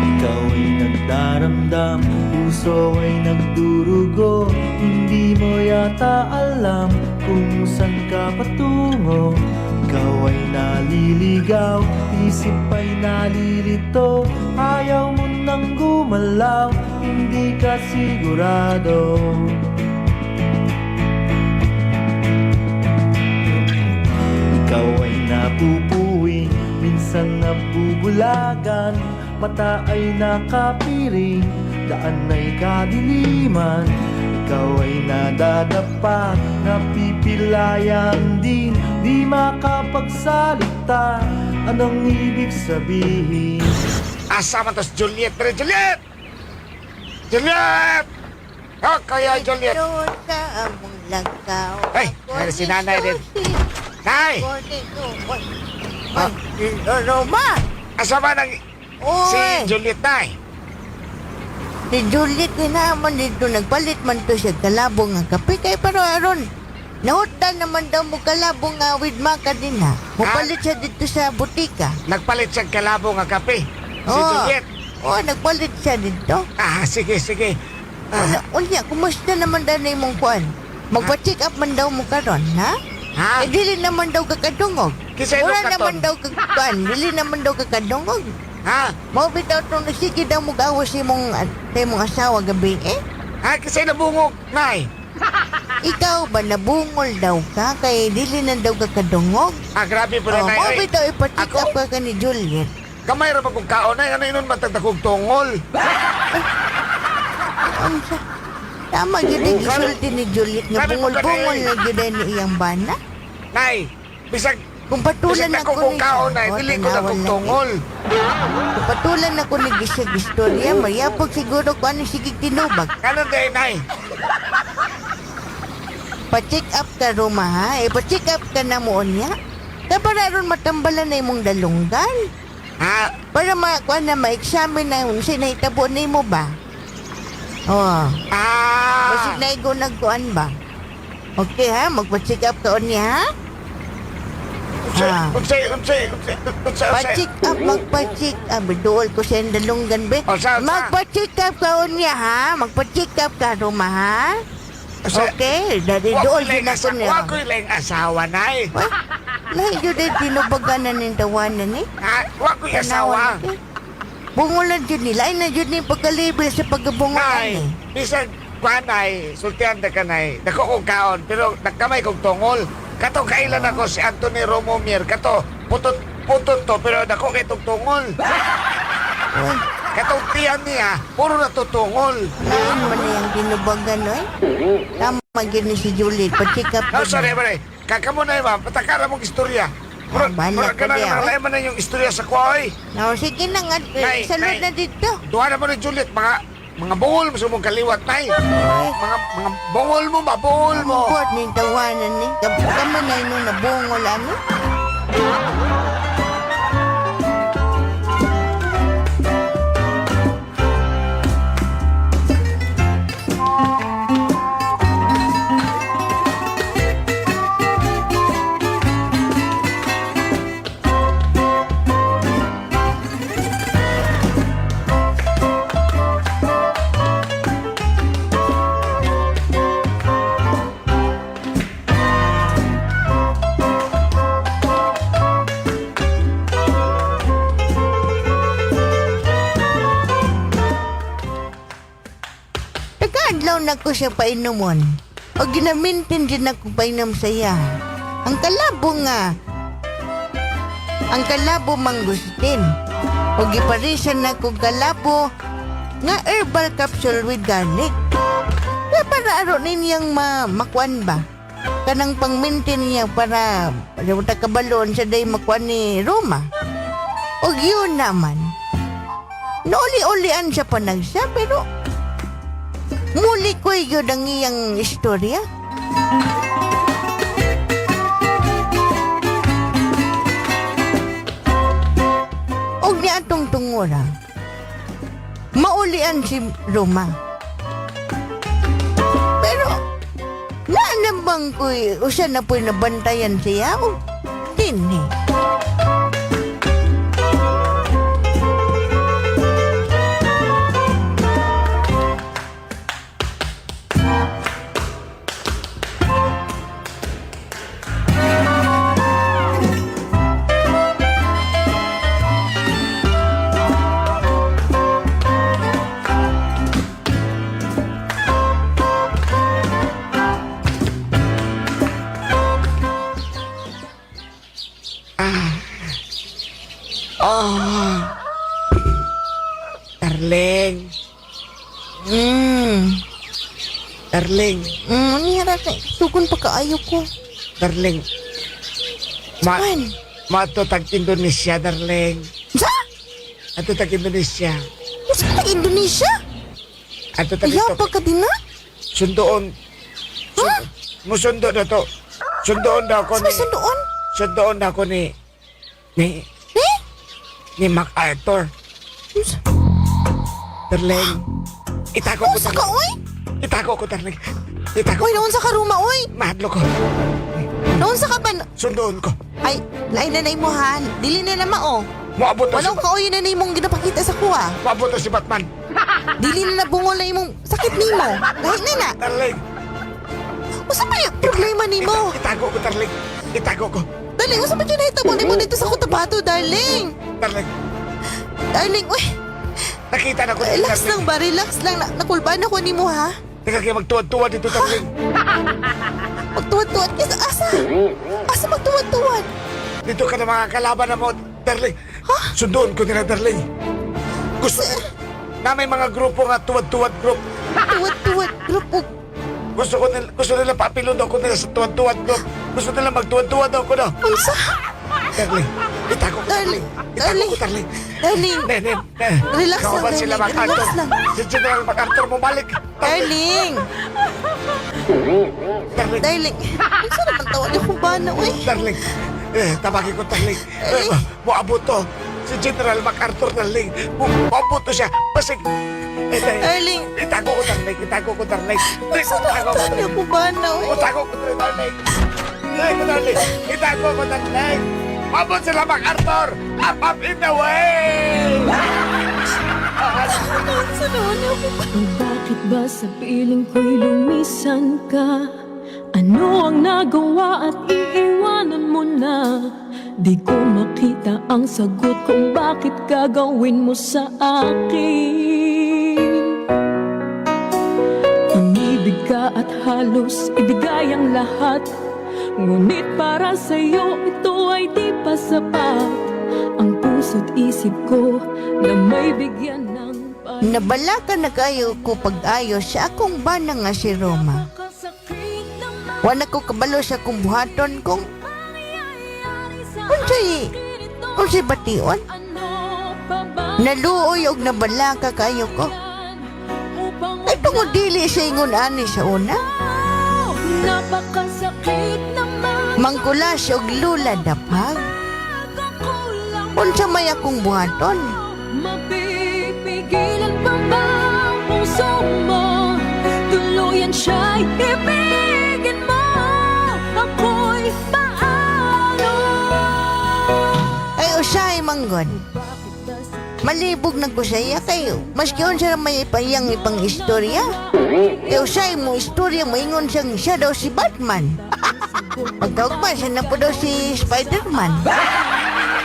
Ikaw ay nagdaramdam, puso ay nagdurugo. Hindi mo yata alam kung saan ka patungo. Ikaw ay naliligaw, isip ay nalilito. Ayaw mo nang gumalaw, hindi ka sigurado. Ikaw ay napupuwi, minsan nabubulagan. Mata ay nakapiring, daan ay kadiliman. Ikaw ay nadadapa, napipilayan din. Di makapagsalita, anong ibig sabihin? Asa man tas Juliet pre Juliet! Juliet! Oh, kaya Juliet. Dito sa among lakaw. Ay, Ako si nanay din. ni Susi. Nay! Ako ni Susi. Ay, Roma! Asa man ang si Oy! Juliet nay? Si Juliet naman dito, nagpalit man to siya kalabong nga kape. Kay pero aron, nahutdan naman daw mo kalabong nga with maka din ha. Mupalit siya dito sa butika. Nagpalit siya kalabo nga kape. Si Oo. Juliet. Oo, nagpalit siya dito. Ah, sige, sige. Ah. Unya, kumusta naman daw na imong kuan? Magpa-check up man daw mo karon, ha? Ha? Eh, dili naman daw kakadungog. Kinsa Wala imong katon? naman daw kakuan, dili naman daw kakadungog. Ha? Mao bitaw tong sige daw mo gawas imong sa imong asawa gabi eh. Ha, kasi nabungog, nay. Ikaw ba nabungol daw ka kay dili na daw kakadungog? Ah, grabe po na, Oh, nay. mao Oy, bitaw ipa-check Ako? up ka ka ni Juliet. Kamay ra pa kong kaon, nay. Ano yun matagdakog tungol? Unsa? Tama gyud ang gisulti ni Juliet nga Grabe po ka, bungol-bungol nay. na gyud ni iyang bana. Nay, bisag Kung patulan bisag ako dako kong ni kaon, nay. Oh, Dili ko tanawan dakog lagi. tungol. Kung patulan ako ni gisag istorya, mayapog siguro ko ano sige tinubag. Ano day, nay? Pa-check up ka Roma ha? Eh, pa-check up ka na mo niya. Kaya para aron matambalan na imong dalunggan. Ha? Para makuha na ma-examine na yung sinahitabo nimo ba? Oh. Ah! Basig na ikaw nagkuan ba? Okay ha, magpa-check up ka niya ha? Ah. Unsay, unsay, unsay, unsay, unsay. Pa-check up, magpa-check up. Duol ko sa dalunggan, be. Unsa, unsa? Magpa-check up ka unya, ha? Magpa-check up ka, Roma, ha? Unsa? Okay, dari Wa duol ko'y laing din ako asa- niya. Wa ko'y laing asawa, nay. Uy, lahi yun ay tinubagan na ning tawanan eh. Ha? Wa ko'y asawa. Tanawan, eh. Bungulan yun nila. Ay na yun yung pagkalibel sa pagkabungulan Nay, eh. bisan kuan nay, sultihan ta ka nay. Dako kong kaon, pero nagkamay kong tungol. Kato kailan ako si Anthony Romo Mier, kato putot putot to pero dako kay tong tungol. Uy, Katong tiyan niya, puro na to tungol. lain man na yung tinubagan eh. Tama yun ni si Julie. Pa-check up. No, yun. sorry, pare. Kakamo na ma'am, patakara mong istorya. Mura, Ah, bahala mura ka ka na diya, nga, eh. man na yung istorya sa kuha, oy. No, sige na nga. Nay, Salud nay. na dito. Duha na mo ni Juliet, mga bungol mo sa mong kaliwat, nay. Mga bungol mo ba, bungol mo. Buat ni tawanan eh. Kama na yun na bungol ano. Nagaadlaw na ko siya painumon. O ginamintin din ako painom sa iya. Ang kalabo nga. Ang kalabo mangustin. O giparisan na ko kalabo nga herbal capsule with garlic. Kaya para aro ninyang makuan ba? Kanang pangmintin niya para para kabalon sa day makuan ni Roma. O yun naman. Nauli-ulian siya panagsa pero muli ko yun ang iyang istorya. Og niya atong tungura. Maulian si Roma. Pero, naanambang ko'y usa na po'y nabantayan siya o dinhi. Oh. Darling, darling, Niya ra kay sugon pa kaayo ko. darling. Ma Man. Mato tag Indonesia, darling. Sa? Ato tag Indonesia. Usa ka Indonesia? Ato tag Ayaw ito. pa ka din na? Sundoon. Ha? Musundo na to. Sundoon daw ko Sa ni sundoon? Sundoon na ako ni Eh? ni MacArthur. Unsa? Darling. Itago ko, Unsa ka darling. oy? Itago ko, darling. Itago. Oy, naunsa ka Roma oy? Mahadlo ko. Naunsa ka ba? Sundoon ko. Ay, lain na na imuhan. Dili na na mao. Moabot na si, Wala ka oy na na imong ginapakita sa kuha. moabot na si Batman. Dili na nabungol na imong sakit nimo. Lahi na na. Darling. Usa pa yung problema nimo? Itago ko, darling. Itago ko. Darling, usa pa yun nahitabo nimo dito sa Cotabato, darling. Darling. Darling, uy. Nakita na ko. Relax darling. lang ba? Relax lang. Nakulbaan ako nimo ha. Teka, kaya magtuwad-tuwad dito, darling. Magtuwad-tuwad ka sa asa. Asa magtuwad-tuwad? Dito ka na mga kalaban na mo, darling. Sundoon ko nila, darling. Gusto na may mga grupo nga tuwad-tuwad group. Tuwad-tuwad group og Gusto ko nila, gusto nila papilon daw ko nila sa tuwad-tuwad group. Gusto nila magtuwad-tuwad daw ko daw. unsa? Darling, itago ko, Darling, darling. Itago ko, darling. Darling. Ne, ne, ne. Relax lang, Kauban sila darling. MacArthur. Relax lang. Si General MacArthur bumalik. Darling. Darling, Darling. Unsa naman tawag akong bana, uy? darling. Eh, tabagin ko, darling. Eh, moabot to. Si General MacArthur, darling. Moabot to siya. Basig. Eh, Darling. Itago ko, darling. Itago ko, darling. Unsa Itago naman ko, tawag darling. akong bana, uy? Itago ko, darling. Itago ko, darling. Itago ko, darling. Mabot sila MacArthur! Up, up in the way! Unsa naman ako? Bakit ba sa piling ko'y lumisan ka? Ano ang nagawa at iiwanan mo na? Di ko makita ang sagot kung bakit gagawin mo sa akin. Inibig ka at halos ibigay ang lahat. Ngunit para sa'yo ito ay di pa sapat. Ang puso't isip ko na may bigyan ng Nabalaka na kayo ko pag-ayos sa akong bana nga si Roma. Wala ko kabalo sa akong buhaton kung unsay bation. Naluoy og nabalaka kayo ko. Ay tungod dili sa ingon ani sa una. Napakasakit naman. Mangkulas og lula dapag. Unsa may akong buhaton? Mapipigilan pa ba ang puso mo? Tuluyan siya'y ibigin mo. Ako'y paano? Ay usahay manggod. Malibog na ko sa iya kayo. Maski unsa ra may ipayang ipang istorya. Kay usahay mo istorya moingon siyang siya daw si Batman. Pagkaugma siya na po daw si Spider-Man.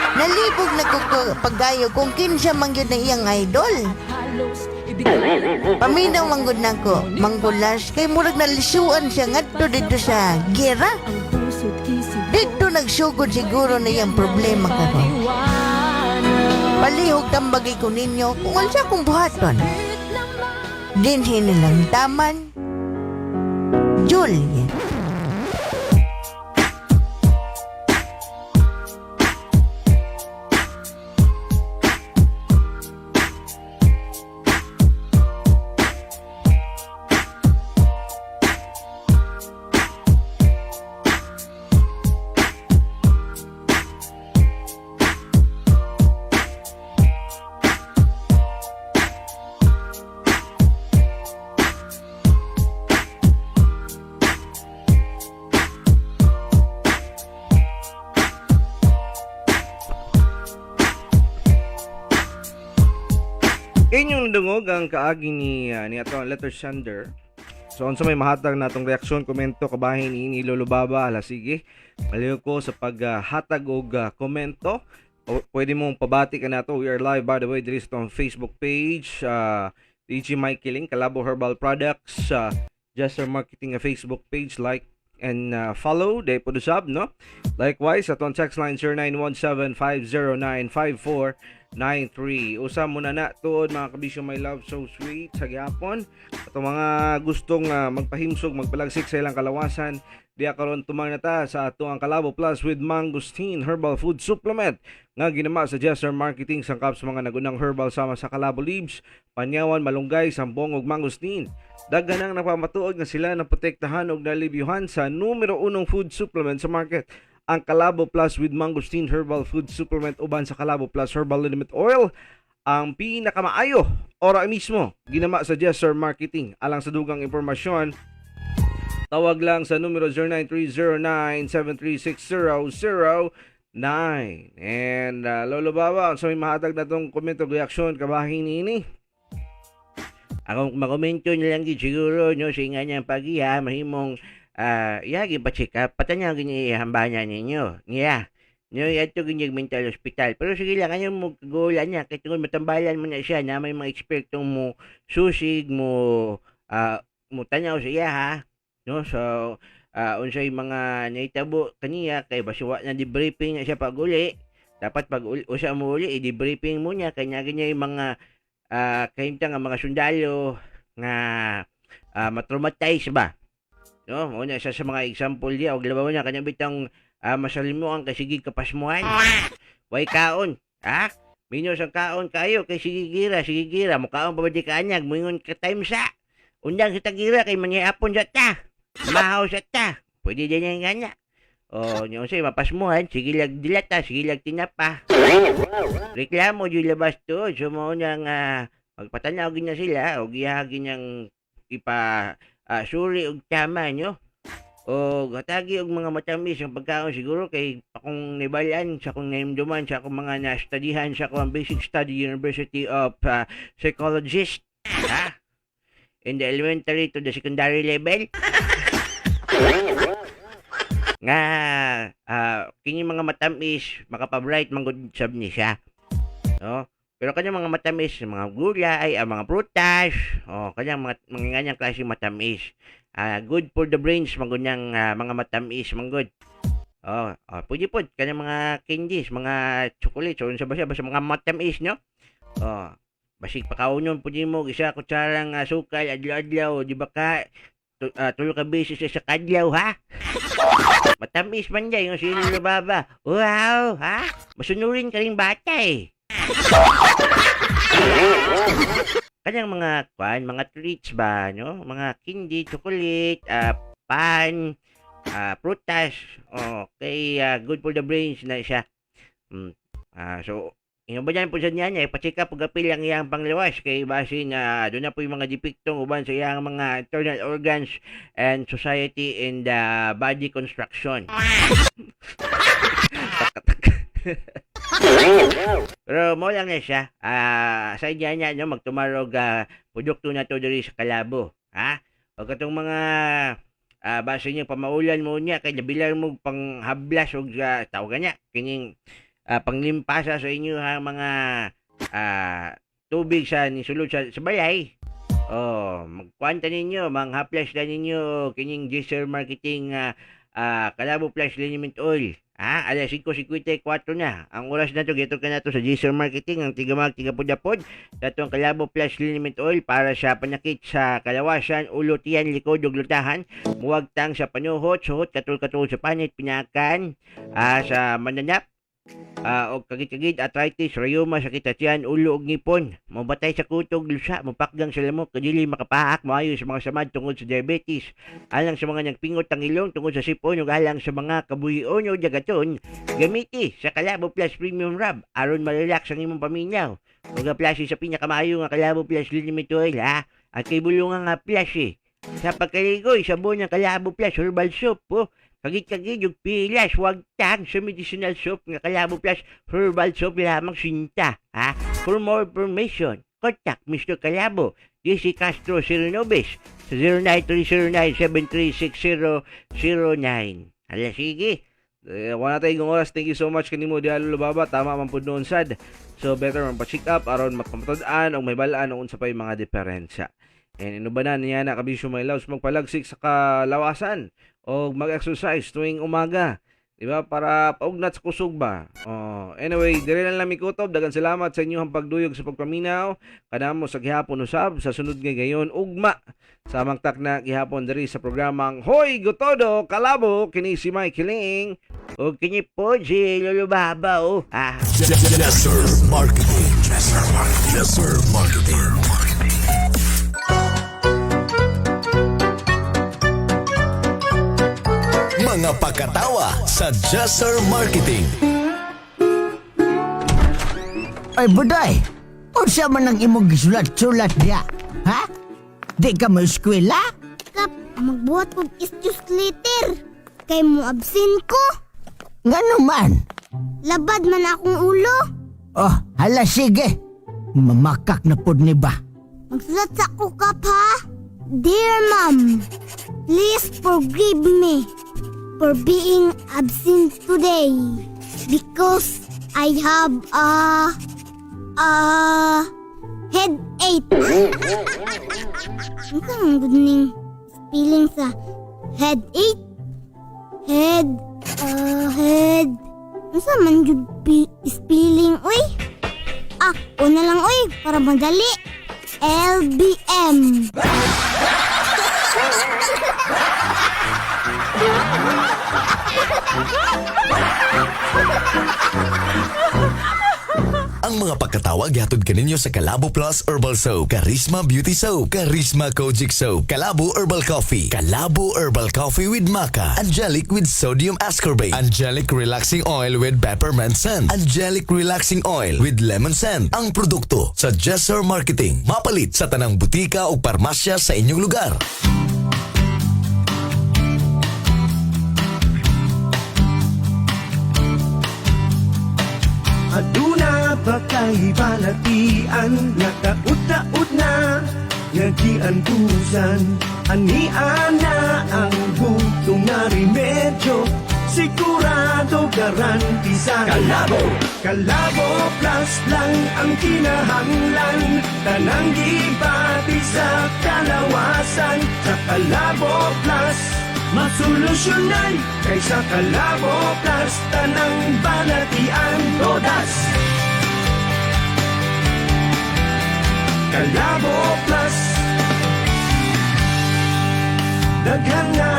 Nalibog na ko paggayo kung kinsa man gyud ang iyang idol. Paminaw man gud nako, manggulas kay murag nalisuan siya ngadto dito sa gera. Dito nagsugod siguro na iyang problema karon. Palihog tambagi ko ninyo kung unsa akong buhaton. Dinhi nilang taman, Juliet. Inyong nadungog ang kaagi ni ato ang letter sender. So unsa may mahatag natong reaksyon, komento kabahin ni Lolo Baba, ala sige. Maliw ko sa paghatag og komento. O, pwede mong pabati ka nato. We are live, by the way, diri sa atong Facebook page, DJ Mike Kiling, Kalabo Herbal Products, Jester Marketing Facebook page, like and follow, day po sub, no? Likewise, atong text line 0917-509-5493. Usa muna na tuod mga kabisyo, my love so sweet sa gyapon. Atong mga gustong magpahimsog, magpalagsik sa ilang kalawasan, diya karon tumang na ta sa ato ang Kalabo Plus with Mangosteen Herbal Food Supplement nga ginama sa Jester Marketing sangkap sa mga nagunang herbal sama sa Kalabo Leaves, Panyawan, Malunggay, Sambong ug Mangosteen. Daghan ang napamatuod nga sila na protektahan og nalibyuhan sa numero unong food supplement sa market, ang Kalabo Plus with Mangosteen Herbal Food Supplement uban sa Kalabo Plus Herbal Liniment Oil, ang pinakamaayo ora mismo ginama sa Jester Marketing. Alang sa dugang impormasyon, tawag lang sa numero 0930-973-6009. And Lolo Baba, sa may mahatag na tong komento, reaksyon kabahin ini. Akong makomento na lang gid siguro no sa nga niyang pagiha mahimong iya pa check up patanya gini hambana ninyo. Niya. No, yato gini mental hospital. Pero sige lang ayaw mo kagula niya kay tungod matambalan mo na siya na may mga ekspertong mo susig mo mo tanaw sa iya ha. No, so unsay mga nahitabo kaniya kay basi wa na debriefing na siya pag uli. Dapat pag usa mo uli i-debriefing mo niya kay niya yung mga kahimtang nga mga sundalo nga matraumatize ba, no? Mao na isa sa mga example diya og labaw na kanya bitang masalimuan kay sige kapasmuhan, way kaon, ha, minus ang kaon kayo kay sige gira, sige gira mo kaon pa ba di kaanyag moingon ka time sa undang sa tagira kay mangyapon sa ta mahaw sa ta pwede din yung ganya. O nyo say mapasmuhan, sige lag dilata, sige lag tinapa, reklamo di labas to. So mao na nga magpatanaw gid na sila og iyahagi niyang ipa suri og tama nyo. O hatagi og mga matamis ang pagkaon siguro kay akong nibal-an sa akong naimduman sa akong mga na-studyhan sa akong basic study, University of Psychologist, ha, in the elementary to the secondary level nga kini mga matamis makapa-bright man gud sab ni siya, no? Pero kanyang mga matamis, mga gulay, ang mga prutas, oh, kanyang mga ganyang klase matamis, good for the brains man gud niyang mga matamis man gud. Oh, pwede pod kanyang mga candies, mga chocolate, so unsa ba siya, basta mga matamis, no? Oh, basig pakaunon pud nimo isa kutsarang asukal adlaw-adlaw, di ba ka tulo ka beses sa kadlaw, ha? Matamis man dyan yung sino baba. Wow, ha? Masunurin ka rin bata eh. Kanyang mga kwan, mga treats ba, no? Mga candy, chocolate, pan, prutas. Okay, good for the brains na siya. So, ingon ba dyan po sa niya niya, ipa-check up pag apil ang iyang panglawas kay basin na doon na po yung mga depektong uban sa iyang mga internal organs and society in the body construction. Pero mo lang na siya. Sa niya niya no, magtumarog produkto na to diri sa Kalabo. Ha? O katong mga base niya pamaulan mo niya kay nabilar mo panghablas og tawagan niya kining panglimpasa sa inyo ha mga tubig sa nisulod sa balay. Oh, magkwanta ninyo, manghaplas na ninyo kining Jesser Marketing Kalabo Plus Liniment Oil. Ah, alas 5:54 na. Ang oras na to, geto ka na to sa Jesser Marketing, ang tigamag, tigapod-apod. Datong Kalabo Plus Liniment Oil para sa panakit sa kalawasan, ulo, tiyan, likod, ug lutahan, muwagtang sa panuhot, suhot, katul-katul sa panit, pinakan, sa mananap, og kagit-kagit, arthritis, rheuma, sakit sa tiyan, ulo ug ngipon, mobatay sa kutog, lusa, mopakgang sa lamok, kadili makapaak, moayo sa mga samad tungod sa diabetes, alang sa mga nagpingot ang ilong tungod sa sipon ug alang sa mga kabuhion o jagaton, gamiti sa Kalabo Plus Premium Rub aron ma-relax ang imong paminaw. Ug plasi sa pinakamaayo nga Kalabo Plus Liniment Oil, ha. At kay bulungan nga plus eh. Sa pagkaligoy, sabon ng Kalabo Plus Herbal Soap, oh. Kagit-kagit yung pilas, wag tag sa medicinal soap nga Kalabo Plus Herbal Soap lamang sinta, ha? For more information, contact Mr. Kalabo, DC Castro Sirinobes, sa 0930973609. Hala, sige. Eh, wala tayo yung oras. Thank you so much kanimo diha, Lolo Baba. Tama man pud noon sad. So better man pa-check up aron makamatod-an o may balaan o unsa pa yung mga diferensya. And inubanan niya na kabisyo, my loves, magpalagsik sa kalawasan o mag-exercise tuwing umaga. Di ba? Para paugnat sa kusog ba. Oh, anyway, dire na lang mikutob. Daghang salamat sa inyong pagduyog sa pagpaminaw. Kanamo sa gihapon usab sa sunod nga gayon ugma. Sa mangtak na gihapon diri sa programang Hoy Gotodo Kalabo, kini si Mike Kiling. O kini po si Lolo Baba, oh. Ah. Yes, sir. Marketing. Yes, sir. Yes, sir. Marketing. Mga pakatawa sa Jesser Marketing. Ay, Buday! Unsa man ang imong gisulat-sulat diya? Ha? Di ka mo eskwela? Kap, magbuhat kog excuse letter. Kay mo absent ko. Ngano man? Labad man akong ulo. Oh, hala sige. Mamakak na pod ni ba? Magsulat sa ko, Kap, ha? Dear Ma'am, please forgive me for being absent today because I have a headache. Ano ang good ning spelling sa headache? Head, head. Unsa man jud spelling, uy? Ah, una lang, uy, para madali. LBM. Ang mga pagkatawa gihatod kaninyo sa Kalabo Plus Herbal Soap, Charisma Beauty Soap, Charisma Kojic Soap, Kalabo Herbal Coffee, Kalabo Herbal Coffee with Maca, Angelic with Sodium Ascorbate, Angelic Relaxing Oil with Peppermint Scent, Angelic Relaxing Oil with Lemon Scent. Ang produkto sa Jesser Marketing. Mapalit sa tanang butika o parmasya sa inyong lugar. Aduna pa kay balatian nga taud-taud na nga giantusan. Ania na ang bugtong nga remedyo, sigurado garantisa. Kalabo, Kalabo Plus lang ang kinahanglan. Tanang gibati sa kalawasan, sa Kalabo Plus masolusyonan. Kaysa Kalabo Plus, tanang balatian todas. Kalabo Plus. Daghan na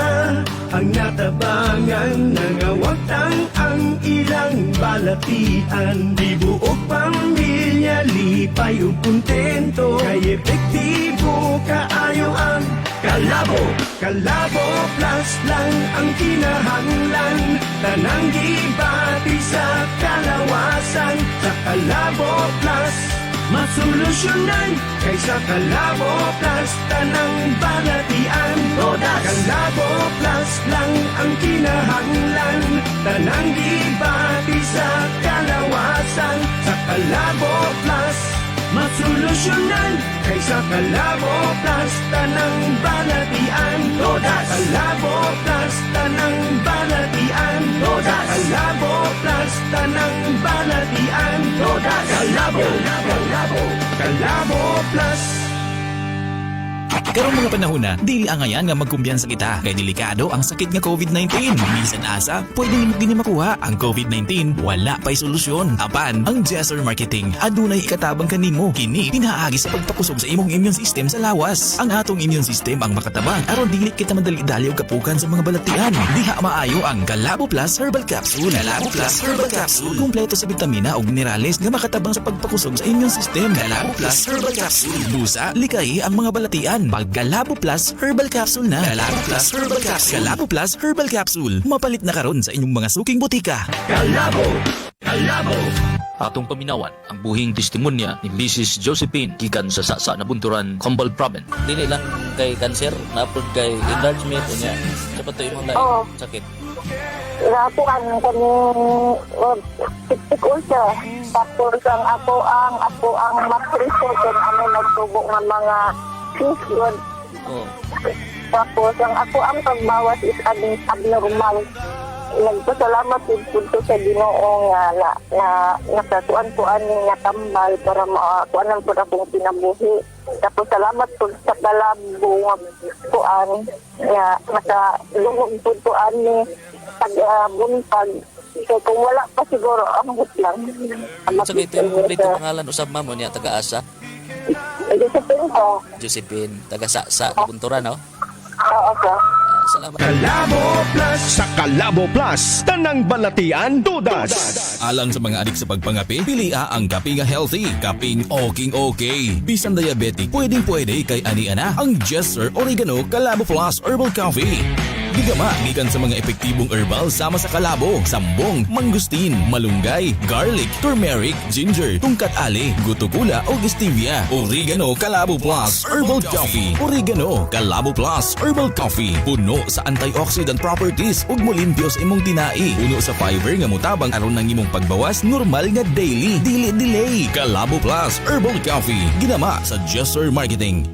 ang natabangan, nangawagtang ang ilang balatian. Di buok pamilya lipay ug kontento, kay epektibo kaayo ang Kalabo. Kalabo Plus lang ang kinahanglan. Tanang gibati sa kalawasan, sa Kalabo Plus masolusyonan. Kaysa Kalabo Plus, tanang balatian todas. Kalabo Plus lang ang kinahanglan. Tanang gibati sa kalawasan, sa Kalabo Plus masolusyonan. Kaysa Kalabo Plus, tanang balatian todas. Kalabo Plus, tanang balatian todas. Kalabo Plus, tanang balatian todas. Kalabo, Kalabo, Kalabo Plus. Karong mga panahon na, dili angayan nga magkumpiyansa kita kay delikado ang sakit nga COVID-19. Bisan asa, pwede nimo gini makuha ang COVID-19, wala pa'y solusyon. Apan, ang Jesser Marketing adunay ikatabang kanimo. Kini pinaagi sa pagpakusog sa imong immune system sa lawas. Ang atong immune system ang makatabang aron dili kita madali-dali og kapukan sa mga balatian. Diha maayo ang Kalabo Plus Herbal Capsule. Kalabo Plus Herbal Capsule. Kumpleto sa bitamina ug minerales nga makatabang sa pagpakusog sa immune system. Kalabo Plus Herbal Capsule. Busa, likay ang mga balatian. Pag Kalabo Plus Herbal Capsule na. Kalabo Plus Herbal Capsule. Kalabo Plus Herbal Capsule. Mapalit na karon sa inyong mga suking botika. Kalabo, Kalabo. Atong paminawan ang buhing testimonya ni Mrs. Josephine gikan sa Sasa Nabunturan, Combal Province. Dili lang kay cancer, naapod kay enlargement unya. Sa pato imong lain Oo. sakit. Nakuan kami septic ulcer. Tapos ang ako ang matriso kung ano nagtubo nga mga fish good. Oo. Tapos ang ako ang pagbawas is abnormal. Nagpasalamat jud pud ko sa Ginoo nga na nakatuan-tuan ni nga tambal para makuanan pud akong kinabuhi. Tapos salamat pud sa Kalabo nga kuan nga nakalungog pud ko ani pag buntag. So kung wala pa siguro ambot lang. Sa ito yung kompleto pangalan usab ma'am unya taga-asa. Josephine ko. Josephine taga Sasa Nabunturan, no? Oo, sir. Salamat. Kalabo Plus. Sa Kalabo Plus, tanang balatian todas. Alang sa mga adik sa pagpangape, pilia ang kape nga healthy, kaping oking okay. Bisan diabetic, pwedeng pwede kay ani-ana ang Jester Oregano Kalabo Plus Herbal Coffee. Gigama gikan sa mga epektibong herbal sama sa kalabo, sambong, mangustin, malunggay, garlic, turmeric, ginger, tungkat ali, gutukula o stevia. Oregano Kalabo Plus Herbal Coffee. Oregano Kalabo Plus Herbal Coffee. Puno sa antioxidant properties ug molimpyo sa imong tinai. Puno sa fiber nga motabang aron ng imong pagbawas normal nga daily. Dili delay. Kalabo Plus Herbal Coffee. Ginama sa Jester Marketing.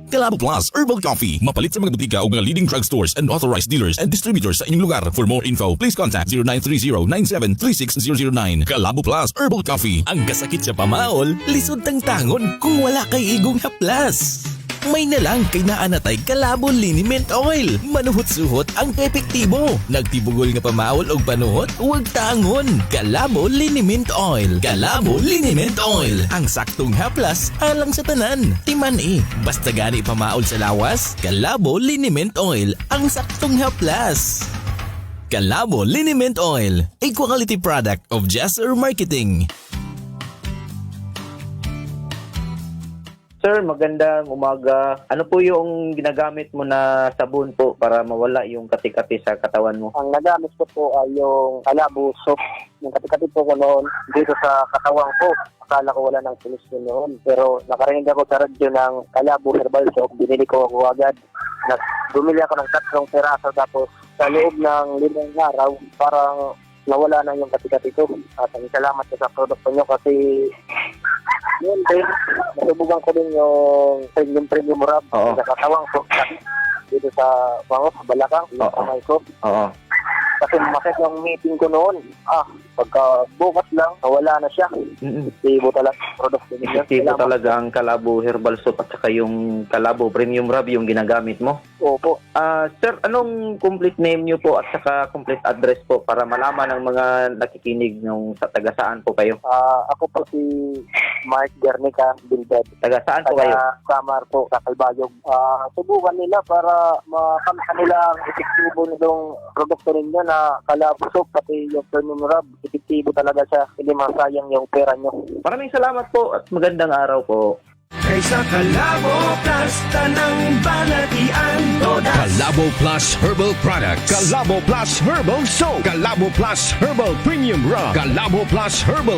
Kalabo Plus Herbal Coffee. Mapalit sa mga butika o mga leading drugstores and authorized dealers and distributors sa inyong lugar. For more info, please contact 0930-9736009. Kalabo Plus Herbal Coffee. Ang kasakit sa pamaol, lisod tangtangon kung wala kay igong haplas. May nalang kay naanatay Kalabo Liniment Oil. Manuhot-suhot ang epektibo. Nagtibugol nga pamaol og panuhot, huwag tangon. Kalabo Liniment Oil. Kalabo Liniment Oil. Ang saktong haplas alang sa tanan. Timan eh. Basta gani pamaol sa lawas, Kalabo Liniment Oil. Ang saktong haplas. Kalabo Liniment Oil, a quality product of Jesser Marketing. Sir, magandang umaga. Ano po yung ginagamit mo na sabon po para mawala yung kati-kati sa katawan mo? Ang nagamit ko po ay yung Kalabo soap. Yung kati-kati po ko noon dito sa katawan ko. Akala ko wala ng solusyon noon. Pero nakarinig ako sa radyo ng Kalabo Herbal Soap. Binili ko ako agad. Bumili ako ng 3 piraso tapos sa loob ng 5 araw, parang Nawala na yung kati-kati ko. At ang salamat ko sa produkto nyo kasi yun din, nasubukan ko din yung premium rub sa katawan ko dito sa Bango, sa Balakang, yung kamay ko. Kasi masakit yung meeting ko noon. Pagka bukas lang, nawala na siya. Epektibo talaga ang produkto ninyo. Epektibo Salamat. talaga ang Kalabo Herbal Soap at saka yung Kalabo Premium Rub yung ginagamit mo? Opo. Sir, anong complete name niyo po at saka complete address po para malaman ng mga nakikinig nung sa taga saan po kayo? Ako po si Mark Garnica Bildad. Taga saan po kayo? Taga Samar po, sa Calbayog. Subukan nila para makamtan nila ang epektibo nitong produkto ninyo na Kalabo Soap, pati yung premium rub. Epektibo talaga siya. Hindi masayang yung pera nyo. Maraming salamat po at magandang araw po. Kaysa Kalabo Plus, tanang balatian todas. Kalabo Plus Herbal Products. Kalabo Plus Herbal Soap. Kalabo Plus Herbal Premium Rum. Kalabo Plus Herbal